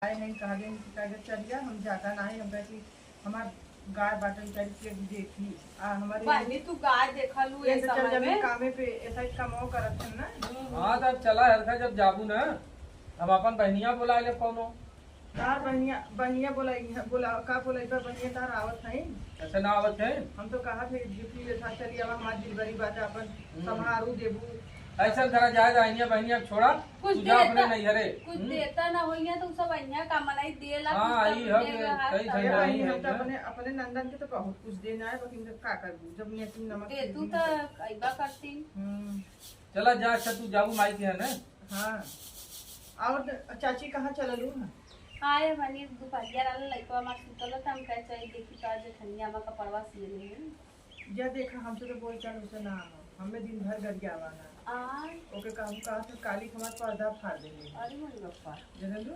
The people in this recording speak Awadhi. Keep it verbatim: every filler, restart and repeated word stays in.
आए हैं, कहा देन कि कागज चल गया, हम जाता ना है, हम कहे कि हमार गाय बाटन चल के देखी, आ हमारे बहनी, तू गाय देखलू ये ये तो चल समय जाबे में? कामे पे, ऐसा ही कमाओ करत है ना। हाँ, तब चला हरखा, जब जाबू ना, हम अपन बहनिया बोला ले कौनो। तार बहनिया, बहनिया बोलाई है, बोला, का बोलाई पर बहनिया तार आवत है। अच्छा, ना आवत है? हम तो कहा थे गिफ्ट ले था, चलिए अब हमार डिलीवरी बात अपन हम्म। समारू देबू। ऐसा करा जाए, बहनिया, बहनिया छोड़ा, कुछ तू जा अपने देता, नैहरे। कुछ हम्म। देता ना होइया तो सब अइया का मनई देला, हाँ, कुछ ई सब हम देगा, हाथ कई सब सही ये देगा। नहीं बहनी, है हम तो क्या? अपने, अपने नंदन के तो बहुत कुछ देना है, लेकिन का करबू, जब नेती नमक दे तू सीधी तो है। अइबा करती। हम्म। चला जा, अच्छा, तू जाबू माई के यहाँ ना। हाँ। और द-, चाची कहाँ चललू है? आए बनी दोपहरिया रहल, लइकवा हमार सुतल त हम कहे चल देखी तो आज ठंडिया में कपड़वा सिए ले। जा देखा, हमसे तो बोल चाल उसे ना हो, हमें दिन भर गरियावा ना। आ ओके कहूँ कहा था काली हमार पर्दा फाड़ देले। अरे मोरी बप्पा। जनलू?